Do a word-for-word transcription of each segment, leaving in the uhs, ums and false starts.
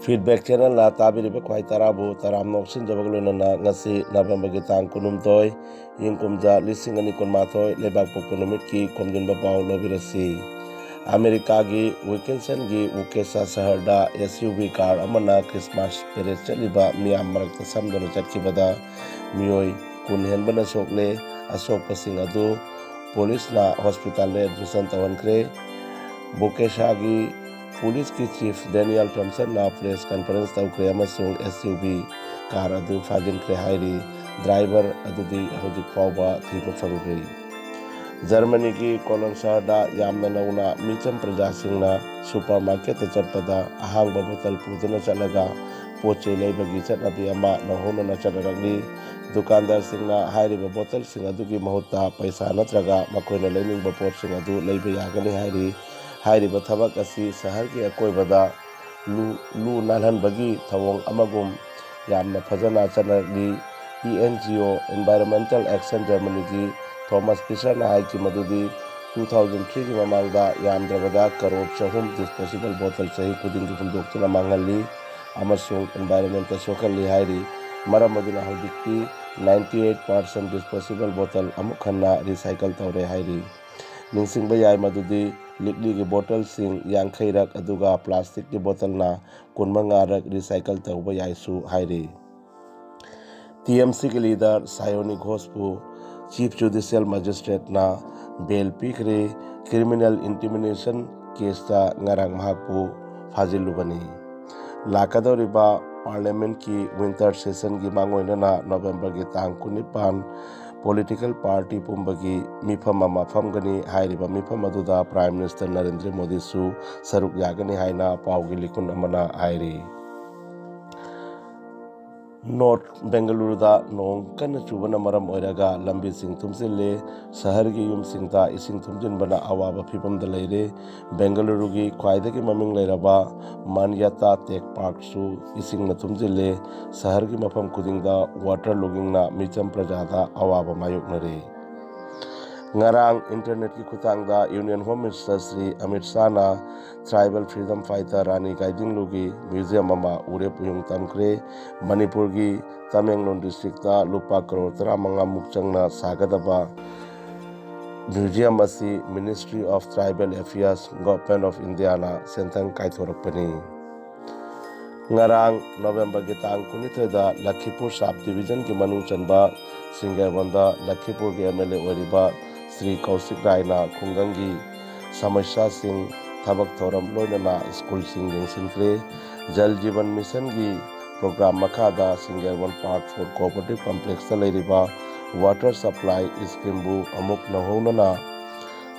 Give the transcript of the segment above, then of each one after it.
Feedback Channelꯅ ꯇꯥꯕꯤꯔꯤꯕ ꯈ꯭ꯋꯥꯏ ꯇꯔꯥꯕꯨ ꯇꯔꯥꯝꯅ ꯑꯣꯛꯁꯤꯟꯖꯕꯒ ꯂꯣꯏꯅꯅ ꯉꯁꯤ ꯅꯕꯦꯝꯕꯔꯒꯤ ꯇꯥꯡ ꯀꯨꯟꯍꯨꯝꯗꯣꯏ, ꯏꯪ ꯀꯨꯝꯖꯥ ꯂꯤꯁꯤꯡ ꯑꯅꯤ ꯀꯨꯟꯃꯥꯊꯣꯏ, ꯂꯩꯕꯥꯛꯄꯣꯛꯄ ꯅꯨꯃꯤꯠꯀꯤ ꯈꯣꯝꯖꯤꯟꯕ ꯄꯥꯎ ꯂꯧꯕꯤꯔꯁꯤ꯫ ꯑꯃꯦꯔꯤꯀꯥꯒꯤ ꯋꯤꯀꯤꯟꯁꯟꯒꯤ ꯋꯨꯀꯦꯁꯥ ꯁꯍꯔꯗ SUV car ꯑꯃꯅ Christmas parade ꯆꯠꯂꯤꯕ ꯃꯤꯌꯥꯝ ꯃꯔꯛꯇ ꯁꯝꯗꯨꯅ ꯆꯠꯈꯤꯕꯗ ꯃꯤꯑꯣꯏ ꯀꯨꯟ ꯍꯦꯟꯕꯅ ꯁꯣꯛꯂꯦ꯫ ꯑꯁꯣꯛꯄꯁꯤꯡ ꯑꯗꯨ ꯄꯨꯂꯤꯁꯅ hospitalꯗ admission ꯇꯧꯍꯟꯈ꯭ꯔꯦ꯫ ꯕꯨꯀꯦꯁꯥꯒꯤ ꯄꯨꯂꯤꯁꯀꯤ chief Daniel Thompsonꯅ press conference ꯇꯧꯈ꯭ꯔꯦ ꯑꯃꯁꯨꯡ SUV car ꯑꯗꯨ ꯐꯥꯖꯤꯟꯈ꯭ꯔꯦ ꯍꯥꯏꯔꯤ꯫ Driver ꯑꯗꯨꯗꯤ ꯍꯧꯖꯤꯛ ꯐꯥꯎꯕ ꯊꯤꯕ ꯐꯪꯗ꯭ꯔꯤ꯫ ꯖꯔꯃꯅꯤꯒꯤ ꯀꯣꯂꯣꯟ ꯁꯍꯔꯗ ꯌꯥꯝꯅ ꯅꯧꯅ ꯃꯤꯆꯝ ꯄ꯭ꯔꯖꯥꯁꯤꯡꯅ supermarketꯇ ꯆꯠꯄꯗ ꯑꯍꯥꯡꯕ bottle ꯄꯨꯗꯨꯅ ꯆꯠꯂꯒ ꯄꯣꯠ ꯆꯩ ꯂꯩꯕꯒꯤ ꯆꯠꯅꯕꯤ ꯑꯃ ꯅꯧꯍꯧꯅꯅ ꯆꯠꯅꯔꯛꯂꯤ꯫ ꯗꯨꯀꯥꯟꯗꯥꯔꯁꯤꯡꯅ ꯍꯥꯏꯔꯤꯕ bottleꯁꯤꯡ ꯑꯗꯨꯒꯤ ꯃꯍꯨꯠꯇ ꯄꯩꯁꯥ ꯅꯠꯇ꯭ꯔꯒ ꯃꯈꯣꯏꯅ ꯂꯩꯅꯤꯡꯕ ꯄꯣꯠꯁꯤꯡ ꯑꯗꯨ ꯂꯩꯕ ꯌꯥꯒꯅꯤ ꯍꯥꯏꯔꯤ꯫ ꯍꯥꯏꯔꯤꯕ ꯊꯕꯛ ꯑꯁꯤ ꯁꯍꯔꯒꯤ ꯑꯀꯣꯏꯕꯗ ꯂꯨ, ꯂꯨ ꯅꯥꯜꯍꯟꯕꯒꯤ ꯊꯧꯑꯣꯡ ꯑꯃꯒꯨꯝ ꯌꯥꯝꯅ ꯐꯖꯅ ꯆꯠꯅꯔꯛꯂꯤ꯫ ENGO Environmental Action Germanyꯒꯤ ꯊꯣꯃꯥꯁ ꯐꯤꯁꯔꯅ ꯍꯥꯏꯈꯤ ꯃꯗꯨꯗꯤ two thousand threeꯒꯤ ꯃꯃꯥꯡꯗ ꯌꯥꯝꯗ꯭ꯔꯕꯗ ꯀꯔꯣꯔ ꯆꯍꯨꯝ disposable bottle ꯆꯍꯤ ꯈꯨꯗꯤꯡꯒꯤ ꯍꯨꯟꯗꯣꯛꯇꯨꯅ ꯃꯥꯡꯍꯜꯂꯤ ꯑꯃꯁꯨꯡ environmentꯇ ꯁꯣꯛꯍꯜꯂꯤ ꯍꯥꯏꯔꯤ꯫ ꯃꯔꯝ ꯑꯗꯨꯅ ꯍꯧꯖꯤꯛꯇꯤ ninety eight percent disposable bottle ꯑꯃꯨꯛ ꯍꯟꯅ recycle ꯇꯧꯔꯦ ꯍꯥꯏꯔꯤ꯫ ꯅꯤꯡꯁꯤꯡꯕ ꯌꯥꯏ ꯃꯗꯨꯗꯤ ꯂꯤꯛꯂꯤꯒꯤ bottleꯁꯤꯡ ꯌꯥꯡꯈꯩꯔꯛ ꯑꯗꯨꯒ plasticꯀꯤ bottleꯅ ꯀꯨꯟꯃꯉꯥꯔꯛ recycle ꯇꯧꯕ ꯌꯥꯏꯁꯨ ꯍꯥꯏꯔꯤ꯫ TMCꯒꯤ leader ꯁꯥꯌꯣꯅꯤ ꯘꯣꯁꯄꯨ Chief Judicial Magistrateꯅ bail ꯄꯤꯈ꯭ꯔꯦ꯫ Criminal intimidation caseꯇ ꯉꯔꯥꯡ ꯃꯍꯥꯛꯄꯨ ꯐꯥꯖꯤꯜꯂꯨꯕꯅꯤ꯫ ꯂꯥꯛꯀꯗꯧꯔꯤꯕ Parliamentꯀꯤ winter sessionꯒꯤ ꯃꯥꯡꯑꯣꯏꯅꯅ ꯅꯕꯦꯝꯕꯔꯒꯤ ꯇꯥꯡ ꯀꯨꯟꯅꯤꯄꯥꯟ political party ꯄꯨꯝꯕꯒꯤ ꯃꯤꯐꯝ ꯑꯃ ꯐꯝꯒꯅꯤ꯫ ꯍꯥꯏꯔꯤꯕ ꯃꯤꯐꯝ ꯑꯗꯨꯗ Prime Minister ꯅꯔꯦꯟꯗ꯭ꯔ ꯃꯣꯗꯤꯁꯨ ꯁꯔꯨꯛ ꯌꯥꯒꯅꯤ ꯍꯥꯏꯅ ꯄꯥꯎꯒꯤ ꯂꯤꯈꯨꯟ ꯑꯃꯅ ꯍꯥꯏꯔꯤ꯫ North Bengaluruꯗ ꯅꯣꯡ ꯀꯟꯅ ꯆꯨꯕꯅ ꯃꯔꯝ ꯑꯣꯏꯔꯒ ꯂꯝꯕꯤꯁꯤꯡ ꯊꯨꯝꯖꯤꯜꯂꯦ꯫ ꯁꯍꯔꯒꯤ ꯌꯨꯝꯁꯤꯡꯗ ꯏꯁꯤꯡ ꯊꯨꯝꯖꯤꯟꯕꯅ ꯑꯋꯥꯕ ꯐꯤꯕꯝꯗ ꯂꯩꯔꯦ꯫ ꯕꯦꯡꯒꯂꯨꯔꯨꯒꯤ ꯈ꯭ꯋꯥꯏꯗꯒꯤ ꯃꯃꯤꯡ ꯂꯩꯔꯕ ꯃꯥꯟꯌꯥꯇꯥ Tech Parkꯁꯨ ꯏꯁꯤꯡꯅ ꯊꯨꯝꯖꯤꯜꯂꯦ꯫ ꯁꯍꯔꯒꯤ ꯃꯐꯝ ꯈꯨꯗꯤꯡꯗ water loggingꯅ ꯃꯤꯆꯝ ꯄ꯭ꯔꯖꯥꯗ ꯑꯋꯥꯕ ꯃꯥꯌꯣꯛꯅꯔꯦ꯫ ꯉꯔꯥꯡ ꯏꯟꯇꯔꯅꯦꯠꯀꯤ ꯈꯨꯠꯊꯥꯡꯗ union home minister Shri Amit ꯁꯥꯍꯅ ꯇ꯭ꯔꯥꯏꯕꯦꯜ ꯐ꯭ꯔꯤꯗꯝ ꯐꯥꯏꯇꯔ ꯔꯥꯅꯤ ꯒꯥꯏꯗꯤꯡꯂꯨꯒꯤ ꯃ꯭ꯌꯨꯖꯤꯌꯝ ꯑꯃ ꯎꯔꯦꯞ ꯎꯌꯨꯡ ꯇꯝꯈ꯭ꯔꯦ꯫ ꯃꯅꯤꯄꯨꯔꯒꯤ ꯇꯃꯦꯡꯂꯣꯡ ꯗꯤꯁꯇ꯭ꯔꯤꯛꯇ ꯂꯨꯄꯥ ꯀꯔꯣꯔ ꯇꯔꯥꯃꯉꯥ ꯃꯨꯛ ꯆꯪꯅ ꯁꯥꯒꯗꯕ ꯃ꯭ꯌꯨꯖꯤꯌꯝ ꯑꯁꯤ Ministry of Tribal Affairs, Government of Indiaꯅ ꯁꯦꯟꯊꯪ ꯀꯥꯏꯊꯣꯔꯛꯄꯅꯤ꯫ ꯉꯔꯥꯡ ꯅꯣꯕꯦꯝꯕꯔꯒꯤ ꯇꯥꯡ ꯀꯨꯟꯅꯤꯊꯣꯏꯗ ꯂꯈꯤꯄꯨꯔ ꯁꯕ ꯗꯤꯕꯤꯖꯟꯒꯤ ꯃꯅꯨꯡ ꯆꯟꯕ ꯁꯤꯡꯒꯥꯏꯕꯟꯗ ꯂꯈꯤꯄꯨꯔꯒꯤ ꯑꯦꯝ ꯑꯦꯜ ꯑꯦ ꯑꯣꯏꯔꯤꯕ ꯁ꯭ꯔꯤ ꯀꯧꯁꯤꯛ ꯔꯥꯏꯅ ꯈꯨꯡꯒꯪꯒꯤ ꯁꯃꯁ꯭ꯌꯥꯁꯤꯡ, ꯊꯕꯛ ꯊꯧꯔꯝ ꯂꯣꯏꯅꯅ ꯁ꯭ꯀꯨꯜꯁꯤꯡ ꯌꯦꯡꯁꯤꯟꯈ꯭ꯔꯦ꯫ ꯖꯜ ꯖꯤꯕꯟ ꯃꯤꯁꯟꯒꯤ ꯄ꯭ꯔꯣꯒ꯭ꯔꯥꯝ ꯃꯈꯥꯗ ꯁꯤꯡꯒꯥꯏꯕꯟ ꯄꯥꯔꯠ ꯐꯣꯔ ꯀꯣꯑꯣꯄꯔꯦꯇꯤꯚ ꯀꯝꯄ꯭ꯂꯦꯛꯁꯇ ꯂꯩꯔꯤꯕ ꯋꯥꯇꯔ ꯁꯄ꯭ꯂꯥꯏ ꯁ꯭ꯀꯤꯝꯕꯨ ꯑꯃꯨꯛ ꯅꯧꯍꯧꯅꯅ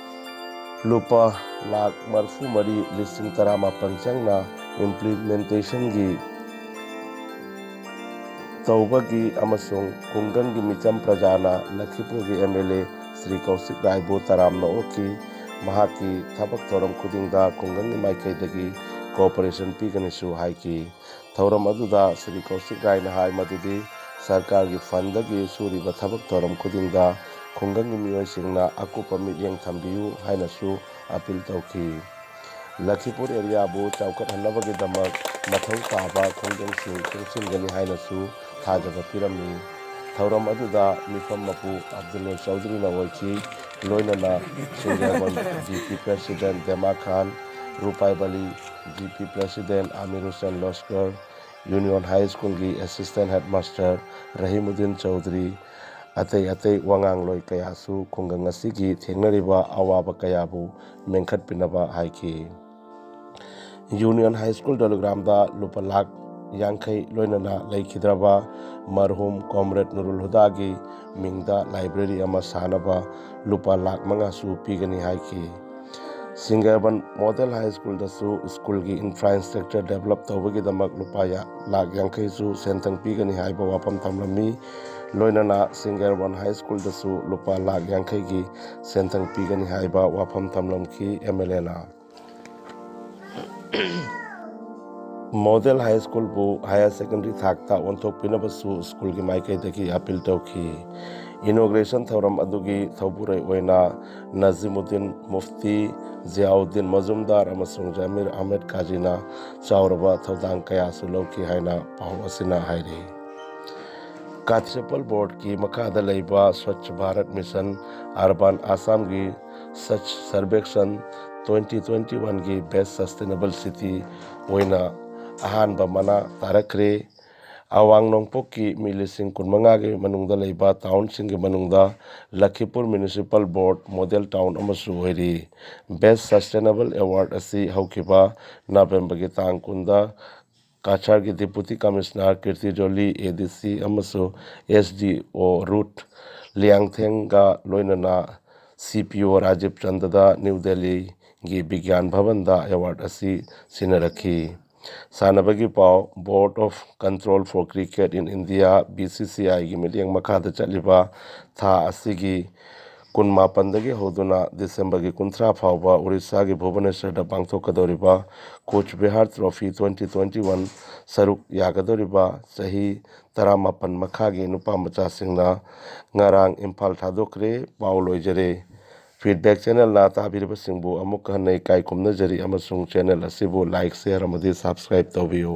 ꯂꯨꯄꯥ ꯂꯥꯈ ꯃꯔꯤꯐꯨ ꯃꯔꯤ ꯂꯤꯁꯤꯡ ꯇꯔꯥꯃꯥꯄꯟ ꯆꯪꯅ ꯏꯝꯄ꯭ꯂꯤꯃꯦꯟꯇꯦꯁꯟꯒꯤ ꯇꯧꯕꯒꯤ ꯑꯃꯁꯨꯡ ꯈꯨꯡꯒꯪꯒꯤ ꯃꯤꯆꯝ ꯄ꯭ꯔꯖꯥꯅ ꯂꯈꯤꯄꯨꯔꯒꯤ ꯑꯦꯝ ꯑꯦꯜ ꯑꯦ ꯁ꯭ꯔꯤ ꯀꯧꯁꯤꯛ ꯔꯥꯏꯕꯨ ꯇꯔꯥꯝꯅ ꯑꯣꯛꯈꯤ꯫ ꯃꯍꯥꯛꯀꯤ ꯊꯕꯛ ꯊꯧꯔꯝ ꯈꯨꯗꯤꯡꯗ ꯈꯨꯡꯒꯪꯒꯤ ꯃꯥꯏꯀꯩꯗꯒꯤ ꯀꯣꯑꯣꯄꯔꯦꯁꯟ ꯄꯤꯒꯅꯤꯁꯨ ꯍꯥꯏꯈꯤ꯫ ꯊꯧꯔꯝ ꯑꯗꯨꯗ ꯁ꯭ꯔꯤ ꯀꯧꯁꯤꯛ ꯔꯥꯏꯅ ꯍꯥꯏ ꯃꯗꯨꯗꯤ ꯁꯔꯀꯥꯔꯒꯤ ꯐꯟꯗꯒꯤ ꯁꯨꯔꯤꯕ ꯊꯕꯛ ꯊꯧꯔꯝ ꯈꯨꯗꯤꯡꯗ ꯈꯨꯡꯒꯪꯒꯤ ꯃꯤꯑꯣꯏꯁꯤꯡꯅ ꯑꯀꯨꯞꯄ ꯃꯤꯠꯌꯦꯡ ꯊꯝꯕꯤꯌꯨ ꯍꯥꯏꯅꯁꯨ ꯑꯄꯤꯜ ꯇꯧꯈꯤ꯫ ꯂꯈꯤꯄꯨꯔ ꯑꯦꯔꯤꯌꯥꯕꯨ ꯆꯥꯎꯈꯠꯍꯟꯅꯕꯒꯤꯗꯃꯛ ꯃꯊꯧ ꯇꯥꯕ ꯈꯣꯡꯖꯪꯁꯤꯡ ꯆꯪꯁꯤꯟꯒꯅꯤ ꯍꯥꯏꯅꯁꯨ ꯊꯥꯖꯕ ꯄꯤꯔꯝꯃꯤ꯫ ꯊꯧꯔꯝ ꯑꯗꯨꯗ ꯃꯤꯐꯝ ꯃꯄꯨ ꯑꯕꯗꯨꯜ ꯅꯨꯔ ꯆꯧꯗ꯭ꯔꯤꯅ ꯑꯣꯏꯈꯤ꯫ ꯂꯣꯏꯅꯅ Singaiban G P president Dema Khan, ꯔꯨꯄꯥꯏꯕꯂꯤ G P president Amir Hussain Loskar, union high ꯁ꯭ꯀꯨꯜꯒꯤ ꯑꯦꯁꯤꯁꯇꯦꯟ ꯍꯦꯗꯃꯥꯁꯇꯔ ꯔꯍꯤꯃꯨꯗꯤꯟ ꯆꯧꯗ꯭ꯔꯤ, ꯑꯇꯩ ꯑꯇꯩ ꯋꯥꯉꯥꯡꯂꯣꯏ ꯀꯌꯥꯁꯨ ꯈꯨꯡꯒꯪ ꯑꯁꯤꯒꯤ ꯊꯦꯡꯅꯔꯤꯕ ꯑꯋꯥꯕ ꯀꯌꯥꯕꯨ ꯃꯦꯟꯈꯠꯄꯤꯅꯕ ꯍꯥꯏꯈꯤ꯫ ꯌꯨꯅꯤꯌꯟ ꯍꯥꯏ ꯁ꯭ꯀꯨꯜ ꯗꯣꯂꯤꯒ꯭ꯔꯥꯝꯗ ꯂꯨꯄꯥ ꯂꯥꯈ ꯌꯥꯡꯈꯩ ꯂꯣꯏꯅꯅ ꯂꯩꯈꯤꯗ꯭ꯔꯕ ꯃꯔꯍꯨꯝ ꯀꯣꯝꯔꯦꯗ ꯅꯨꯔꯨꯜ ꯍꯨꯗꯥꯒꯤ ꯃꯤꯡꯗ ꯂꯥꯏꯕ꯭ꯔꯦꯔꯤ ꯑꯃ ꯁꯥꯅꯕ ꯂꯨꯄꯥ ꯂꯥꯈ ꯃꯉꯥꯁꯨ ꯄꯤꯒꯅꯤ ꯍꯥꯏꯈꯤ꯫ ꯁꯤꯡꯒꯥꯏꯕꯟ ꯃꯣꯗꯦꯜ ꯍꯥꯏ ꯁ꯭ꯀꯨꯜꯗꯁꯨ ꯁ꯭ꯀꯨꯜꯒꯤ ꯏꯟꯐ꯭ꯔꯥꯁ꯭ꯇ꯭ꯔꯛꯆꯔ ꯗꯦꯕꯂꯞ ꯇꯧꯕꯒꯤꯗꯃꯛ ꯂꯨꯄꯥ ꯌꯥ-, ꯂꯥꯈ ꯌꯥꯡꯈꯩꯁꯨ ꯁꯦꯟꯊꯪ ꯄꯤꯒꯅꯤ ꯍꯥꯏꯕ ꯋꯥꯐꯝ ꯊꯝꯂꯝꯃꯤ꯫ ꯂꯣꯏꯅꯅ ꯁꯤꯡꯒꯥꯏꯕꯟ ꯍꯥꯏ ꯁ꯭ꯀꯨꯜꯗꯁꯨ ꯂꯨꯄꯥ ꯂꯥꯈ ꯌꯥꯡꯈꯩꯒꯤ ꯁꯦꯟꯊꯪ ꯄꯤꯒꯅꯤ ꯍꯥꯏꯕ ꯋꯥꯐꯝ ꯊꯝꯂꯝꯈꯤ ꯑꯦꯝ ꯑꯦꯜ ꯑꯦꯅ꯫ ꯃꯣꯗꯦꯜ ꯍꯥꯏ ꯁ꯭ꯀꯨꯜꯕꯨ ꯍꯥꯌꯔ ꯁꯦꯀꯦꯟꯗꯔꯤ ꯊꯥꯛꯇ ꯑꯣꯟꯊꯣꯛꯄꯤꯅꯕꯁꯨ ꯁ꯭ꯀꯨꯜꯒꯤ ꯃꯥꯏꯀꯩꯗꯒꯤ ꯑꯄꯤꯜ ꯇꯧꯈꯤ꯫ Inauguration ꯊꯧꯔꯝ ꯑꯗꯨꯒꯤ ꯊꯧꯕꯨꯔꯣꯏ ꯑꯣꯏꯅ ꯅꯖꯤꯃꯨꯗꯤꯟ ꯃꯨꯐꯇꯤ, ꯖꯤꯌꯥꯎꯗꯤꯟ ꯃꯖꯨꯝꯗꯥꯔ ꯑꯃꯁꯨꯡ ꯖꯃꯤꯔ ꯑꯍꯃꯦꯗ ꯀꯥꯖꯤꯅ ꯆꯥꯎꯔꯕ ꯊꯧꯗꯥꯡ ꯀꯌꯥꯁꯨ ꯂꯧꯈꯤ ꯍꯥꯏꯅ ꯄꯥꯎ ꯑꯁꯤꯅ ꯍꯥꯏꯔꯤ꯫ ꯀꯥꯊ꯭ꯔꯦꯄꯜ ꯕꯣꯔꯗꯀꯤ ꯃꯈꯥꯗ ꯂꯩꯕ ꯁ꯭ꯋꯥꯆ ꯚꯥꯔꯠ ꯃꯤꯁꯟ ꯑꯔꯕꯥꯟ ꯑꯁꯥꯝꯒꯤ ꯁ꯭ꯋꯥꯆ ꯁꯔꯕꯦꯛꯁꯟ ꯇ꯭ꯋꯦꯟꯇꯤ ꯇ꯭ꯋꯦꯟꯇꯤ ꯋꯥꯟꯒꯤ ꯕꯦꯁ ꯁꯁꯇꯦꯅꯦꯕꯜ ꯁꯤꯇꯤ ꯑꯣꯏꯅ ꯑꯍꯥꯟꯕ ꯃꯅꯥ ꯇꯥꯔꯛꯈ꯭ꯔꯦ꯫ ꯑꯋꯥꯡ ꯅꯣꯡꯄꯣꯛꯀꯤ ꯃꯤ ꯂꯤꯁꯤꯡ ꯀꯨꯟꯃꯉꯥꯒꯤ ꯃꯅꯨꯡꯗ ꯂꯩꯕ ꯇꯥꯎꯟꯁꯤꯡꯒꯤ ꯃꯅꯨꯡꯗ ꯂꯈꯤꯄꯨꯔ ꯃ꯭ꯌꯨꯅꯤꯁꯤꯄꯥꯜ ꯕꯣꯔꯗ ꯃꯣꯗꯦꯜ ꯇꯥꯎꯟ ꯑꯃꯁꯨ ꯑꯣꯏꯔꯤ꯫ ꯕꯦꯁ ꯁꯁꯇꯦꯅꯦꯕꯜ ꯑꯦꯋꯥꯔꯗ ꯑꯁꯤ ꯍꯧꯈꯤꯕ ꯅꯕꯦꯝꯕꯔꯒꯤ ꯇꯥꯡ ꯀꯨꯟꯗ ꯀꯥꯁꯥꯔꯒꯤ ꯗꯤꯄꯨꯇꯤ ꯀꯃꯤꯁꯅꯔ ꯀꯤꯔꯇꯤ ꯖꯣꯂꯤ, ꯑꯦ ꯗꯤ ꯁꯤ, ꯑꯃꯁꯨꯡ ꯑꯦꯁ ꯗꯤ ꯑꯣ ꯔꯨꯠ ꯂꯤꯌꯥꯡꯊꯦꯡꯒ ꯂꯣꯏꯅꯅ ꯁꯤ ꯄꯤ ꯑꯣ ꯔꯥꯖꯤꯕ ꯆꯟꯗꯗ ꯅ꯭ꯌꯨ ꯗꯦꯜꯂꯤꯒꯤ ꯕꯤꯒ꯭ꯌꯥꯟ ꯚꯕꯟꯗ ꯑꯦꯋꯥꯔꯗ ꯑꯁꯤ ꯁꯤꯟꯅꯔꯛꯈꯤ꯫ ꯁꯥꯟꯅꯕꯒꯤ ꯄꯥꯎ꯫ Board of Control for Cricket in India, B C ꯁꯤ ꯑꯥꯏꯒꯤ ꯃꯤꯠꯌꯦꯡ ꯃꯈꯥꯗ ꯆꯠꯂꯤꯕ ꯊꯥ ꯑꯁꯤꯒꯤ ꯀꯨꯟꯃꯥꯄꯟꯗꯒꯤ ꯍꯧꯗꯨꯅ ꯗꯤꯁꯦꯝꯕꯔꯒꯤ ꯀꯨꯟꯊ꯭ꯔꯥ ꯐꯥꯎꯕ ꯑꯣꯔꯤꯁꯥꯒꯤ ꯚꯨꯕꯅꯦꯁꯔꯗ ꯄꯥꯡꯊꯣꯛꯀꯗꯧꯔꯤꯕ Cooch Behar trophy twenty twenty one ꯁꯔꯨꯛ ꯌꯥꯒꯗꯧꯔꯤꯕ ꯆꯍꯤ ꯇꯔꯥꯃꯥꯄꯟ ꯃꯈꯥꯒꯤ ꯅꯨꯄꯥ ꯃꯆꯥꯁꯤꯡꯅ ꯉꯔꯥꯡ ꯏꯝꯐꯥꯜ ꯊꯥꯗꯣꯛꯈ꯭ꯔꯦ꯫ ꯄꯥꯎ ꯂꯣꯏꯖꯔꯦ꯫ ꯐꯤꯗꯕꯦꯛ ꯆꯦꯅꯦꯜꯅ ꯇꯥꯕꯤꯔꯤꯕꯁꯤꯡꯕꯨ ꯑꯃꯨꯛ ꯍꯟꯅ ꯏꯀꯥꯏ ꯈꯨꯝꯅꯖꯔꯤ ꯑꯃꯁꯨꯡ ꯆꯦꯅꯦꯜ ꯑꯁꯤꯕꯨ ꯂꯥꯏꯛ, ꯁꯦꯌꯔ ꯑꯃꯗꯤ ꯁꯕꯁꯀ꯭ꯔꯥꯏꯕ ꯇꯧꯕꯤꯌꯨ꯫